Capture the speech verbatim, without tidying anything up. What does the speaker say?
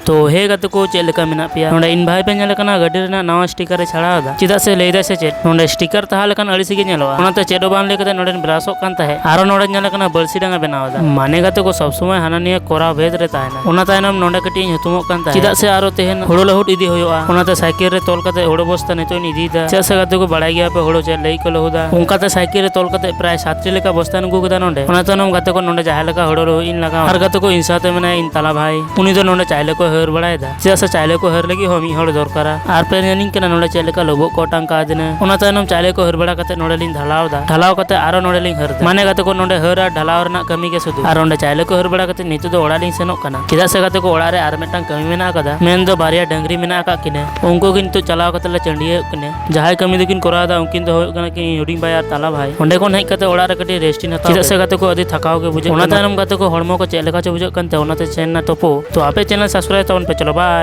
ᱛᱚ ᱦᱮ ᱜᱟᱛᱮ ᱠᱚ, ᱪᱮᱫ ᱞᱮᱠᱟ ᱢᱮᱱᱟᱜ ᱯᱮᱭᱟ? ᱱᱚᱰᱮ ᱤᱧ ᱵᱷᱟᱭ ᱯᱮ ᱧᱮᱞ ᱠᱟᱱᱟ, ᱜᱟᱹᱰᱤ ᱨᱮᱱᱟᱜ ᱱᱟᱣᱟ ᱥᱴᱤᱠᱟᱨ ᱮ ᱪᱷᱟᱲᱟᱣ ᱮᱫᱟ᱾ ᱪᱮᱫᱟᱜ ᱥᱮ ᱞᱟᱹᱭ ᱫᱟᱭ ᱥᱮ ᱪᱮᱫ, ᱱᱚᱰᱮ ᱥᱴᱤᱠᱟᱨ ᱛᱟᱦᱮᱸ ᱞᱮᱠᱷᱟᱱ ᱟᱹᱲᱤᱥ ᱜᱮ ᱧᱮᱞᱚᱜᱼᱟ, ᱚᱱᱟᱛᱮ ᱪᱮᱫ ᱦᱚᱸ ᱵᱟᱝ ᱞᱟᱹᱭ ᱠᱟᱛᱮ ᱱᱚᱰᱮᱱ ᱵᱨᱟᱥᱚᱜ ᱠᱟᱱ ᱛᱟᱦᱮᱸᱫ᱾ ᱟᱨᱚ ᱱᱚᱰᱮ ᱧᱮᱞ ᱠᱟᱱᱟ, ᱵᱟᱹᱲᱥᱤ ᱰᱟᱝ ᱮ ᱵᱮᱱᱟᱣ ᱮᱫᱟ᱾ ᱢᱟᱱᱮ ᱜᱟᱛᱮ ᱠᱚ, ᱥᱚᱵ ᱥᱚᱢᱚᱭ ᱦᱟᱱᱟ ᱱᱤᱭᱟᱹ ᱠᱚᱨᱟᱣ ᱵᱷᱮᱫ ᱨᱮ ᱛᱟᱦᱮᱱᱟ᱾ ᱚᱱᱟ ᱛᱟᱭᱱᱚᱢ ᱱᱚᱰᱮ ᱠᱟᱹᱴᱤᱡ ᱤᱧ ᱦᱩᱛᱩᱢᱚᱜ ᱠᱟᱱ ᱛᱟᱦᱮᱸᱫ, ᱪᱮᱫᱟᱜ ᱥᱮ ᱟᱨᱚ ᱛᱮᱦᱮᱧ ᱦᱳᱲᱳ ᱞᱟᱹᱦᱩᱫ ᱤᱫᱤ ᱦᱩᱭᱩᱜᱼᱟ᱾ ᱚᱱᱟᱛᱮ ᱥᱟᱭᱠᱮᱞ ᱨᱮ ᱛᱚᱞ ᱠᱟᱛᱮ ᱦᱳᱲᱳ ᱵᱚᱥᱛᱟ ᱱᱤᱛᱚᱜ ᱤᱧ ᱤᱫᱤᱭᱮᱫᱟ᱾ ᱪᱮᱫᱟᱜ ᱥᱮ ᱜᱟᱛᱮ ᱠᱚ, ᱵᱟᱲᱟᱭ ᱜᱮᱭᱟ ᱯᱮ ᱦᱳᱲᱳ ᱪᱮᱫ ᱞᱟᱹᱜᱤᱫ ᱠᱚ ᱞᱟᱹᱦᱩᱫᱟ᱾ ᱚᱱᱠᱟᱛᱮ ᱥᱟᱭᱠᱮᱞ ᱨᱮ ᱛᱚᱞ ᱠᱟᱛᱮ ᱯᱨᱟᱭ ᱥᱟᱛᱴᱤ ᱞᱮᱠᱟ ᱵᱚᱥᱛᱟᱧ ᱟᱹᱜᱩ ᱠᱮᱫᱟ ᱱᱚᱰᱮ᱾ ᱚᱱᱟ ᱛᱟᱭᱱᱚᱢ ᱜᱟᱛᱮ ᱠᱚ, ᱱᱚᱰᱮ ᱡᱟᱦᱟᱸ ᱞᱮᱠᱟ ᱦᱳᱲᱳ ᱞᱟᱹᱦᱩᱫ ᱤᱧ ᱞᱟᱜᱟᱣᱟ, ᱟᱨ ᱜᱟᱛᱮ ᱠᱚ, ᱤᱧ ᱥᱟᱶᱛᱮ ᱢᱮᱱᱟᱭᱟ ᱤᱧ ᱛᱟᱞᱟ ᱵᱷᱟᱭ, ᱩᱱᱤ ᱫᱚ ᱱᱚᱰᱮ ᱪᱟᱭᱞᱮ ᱠᱚ ᱦᱟᱹᱨ ᱵᱟᱲᱟᱭᱮᱫᱟ᱾ ᱪᱮᱫᱟᱜ ᱥᱮ ᱪᱟᱭᱞᱮ ᱠᱚ ᱦᱟᱹᱨ ᱞᱟᱹᱜᱤᱫ ᱦᱚᱸ ᱢᱤᱫ ᱦᱚᱲ ᱫᱚᱨᱠᱟᱨᱟ᱾ ᱟᱨ ᱯᱮ ᱧᱮᱞᱤᱧ ᱠᱟᱱᱟ ᱱᱚᱰᱮ ᱪᱮᱫ ᱞᱮᱠᱟ ᱞᱚᱵᱚᱜ ᱠᱚ ᱚᱴᱟᱝ ᱠᱟᱣᱫᱤᱧᱟ᱾ ᱚᱱᱟ ᱛᱟᱭᱱᱚᱢ ᱪᱟᱭᱞᱮ ᱠᱚ ᱦᱟᱹᱨ ᱵᱟᱲᱟ ᱠᱟᱛᱮ ᱱᱚᱰᱮ ᱞᱤᱧ ᱰᱷᱟᱞᱟᱣ ᱮᱫᱟ᱾ ᱰᱷᱟᱞᱟᱣ ᱠᱟᱛᱮ ᱟᱨᱚ ᱱᱚᱰᱮ ᱞᱤᱧ ᱦᱟᱹᱨ ᱮᱫᱟ᱾ ᱢᱟᱱᱮ ᱜᱟᱛᱮ ᱠᱚ, ᱱᱚᱰᱮ ᱦᱟᱹᱨ ᱟᱨ ᱰᱷᱟᱞᱟᱣ ᱨᱮᱱᱟᱜ ᱠᱟᱹᱢᱤ ᱜᱮ ᱥᱩᱫᱷᱩ᱾ ᱟᱨ ᱚᱸᱰᱮ ᱪᱟᱭᱞᱮ ᱠᱚ ᱦᱟᱹᱨ ᱵᱟᱲᱟ ᱠᱟᱛᱮ ᱱᱤᱛᱚᱜ ᱫᱚ ᱚᱲᱟᱜ ᱞᱤᱧ ᱥᱮᱱᱚᱜ ᱠᱟᱱᱟ᱾ ᱪᱮᱫᱟᱜ ᱥᱮ ᱜᱟᱛᱮ ᱠᱚ, ᱚᱲᱟᱜ ᱨᱮ ᱟᱨ ᱢᱤᱫᱴᱟᱝ ᱠᱟᱹᱢᱤ ᱢᱮᱱᱟᱜ ᱟᱠᱟᱫᱟ, ᱢᱮᱱᱫᱚ ᱵᱟᱨᱭᱟ ᱰᱟᱹᱝᱨᱤ ᱢᱮᱱᱟᱜ ᱟᱠᱟᱫ ᱠᱤᱱᱟᱹ᱾ ᱩᱱᱠᱩ ᱠᱤᱱ ᱱᱤᱛᱚᱜ ᱪᱟᱞᱟᱣ ᱠᱟᱛᱮ ᱞᱮ ᱪᱟᱹᱰᱤᱭᱟᱹᱜ ᱠᱤᱱᱟᱹ᱾ ᱡᱟᱦᱟᱸᱭ ᱠᱟᱹᱢᱤ ᱫᱚᱠᱤᱱ ᱠᱚᱨᱟᱣ ᱮᱫᱟ, ᱩᱱᱠᱤᱱ ᱫᱚ ᱦᱩᱭᱩᱜ ᱠᱟᱱᱟ ᱠᱤᱱ ᱤᱧ ᱦᱩᱰᱤᱧ ᱵᱷᱟᱭ ᱟᱨ ᱛᱟᱞᱟ ᱵᱷᱟᱭ᱾ ᱚᱸᱰᱮ ᱠᱷᱚᱱ ᱦᱮᱡ ᱠᱟᱛᱮ ᱚᱲᱟᱜ ᱨᱮ ᱠᱟᱹᱴᱤᱡ ᱨᱮᱥᱴ ᱤᱧ ᱦᱟᱛᱟᱣ ᱪᱮᱫᱟᱜ ᱥᱮ ᱠᱮᱫᱟ᱾ ᱜᱟᱛᱮ ᱠᱚ, ᱟᱹᱰᱤ ᱛᱷᱟᱠᱟᱣ ᱜᱮ ᱵᱩᱡᱷᱟᱹᱜ ᱠᱟᱱᱟ᱾ ᱚᱱᱟ ᱛᱟᱭᱱᱚᱢ ᱜᱟᱛᱮ ᱠᱚ, ᱦᱚᱲᱢᱚ ᱠᱚ ᱪᱮᱫ ᱞᱮᱠᱟ ᱪᱚ ᱵᱩᱡᱷᱟᱹᱜ ᱠᱟᱱ ᱛᱟᱦᱮᱸ, ᱚᱱᱟᱛᱮ ᱪᱮᱱᱮᱞ ᱥᱟᱵᱥᱠᱨᱟᱭᱤᱵ ᱛᱟᱵᱚᱱ ᱯᱮ᱾ ᱪᱚᱞᱚ, ᱵᱟᱭ᱾